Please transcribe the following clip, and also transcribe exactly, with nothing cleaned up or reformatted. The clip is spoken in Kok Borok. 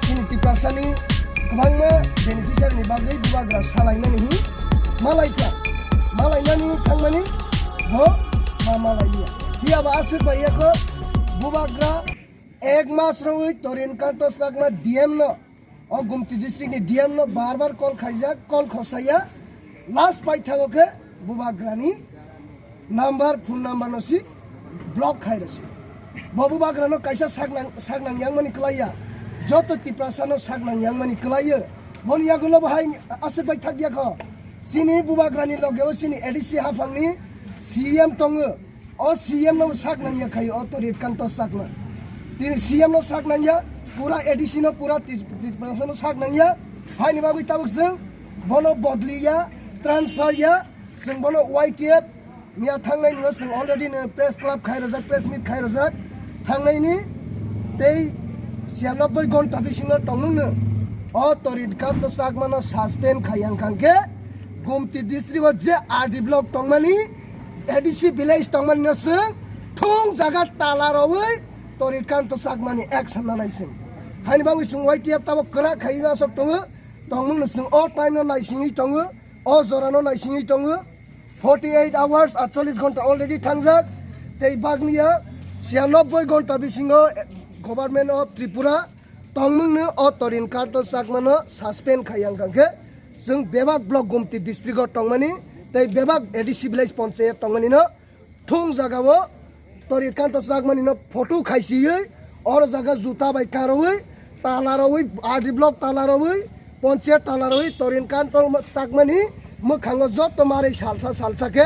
Chini Tiprasani kwbangma beneficiary ni bagwi bubagra salainani hi malaikha, malainani thangmani bo ma malaiya. Phiya ba aswk bai yakho bubagra ek mas rwi Torin Kanto Chakma D M no, o Gumti district ni D M no bar bar call khaijak, call khosaya, last paithago khe bubagrani number, phone number no si block khai rwsi. Bo bubagrano kaisa saknang, saknang yangmani kwlaiya, joto Tiprasano saknang yangmani kwlaiyo. Boni yagulo bo hai aswk bai thak yakho. Chini bubagrani logeo chini A D C haphangni C M tongo. O C M no sak nang ya khai o Torit Kanto Chakma. Tini C M no sak nang ya, pura A D C no pura Ti-, Tiprasa no sak nang ya. Haini bagwi tabuk chwng bono bodli ya, transfer ya, chwng bono Y T F miya thangnai no chwng already no press club khai rojak, press meet khai rojak. Thangnai ni tei siyanoboi gonta bisingo tongmung no o Torit Kanto Chakma no suspend khai yang khang khe Gumti district o je R D block tongmani, A D C village tongmani no chwng thung jaga tala rwi Torit Kanto Chakmani action nanai chwng. Haini bagwi chwng Y T F tabuk kwrak khai aswk tongo, tongmung no chwng o time no naisingwi tongo, o jora no naisingwi tongo. Forty eight hours, atchollish ghonta already thangjak, tei bagniya siyanoboi ghonta bisingo Government of Tripura tongmung no o Torin Kanto Chakma no suspend khai yang khang khe chwng bebak block Gumti district o tongmani tei bebak A D C village panchayat tongmani no thung jaga o Torit Kanto Chakmani no photo khaisiwi oro jaga juta bai karwi tala rwi R D block tala rwi panchayat tala rwi Torin Kanto Chakmani mwkhango joto mari salsa salsa khe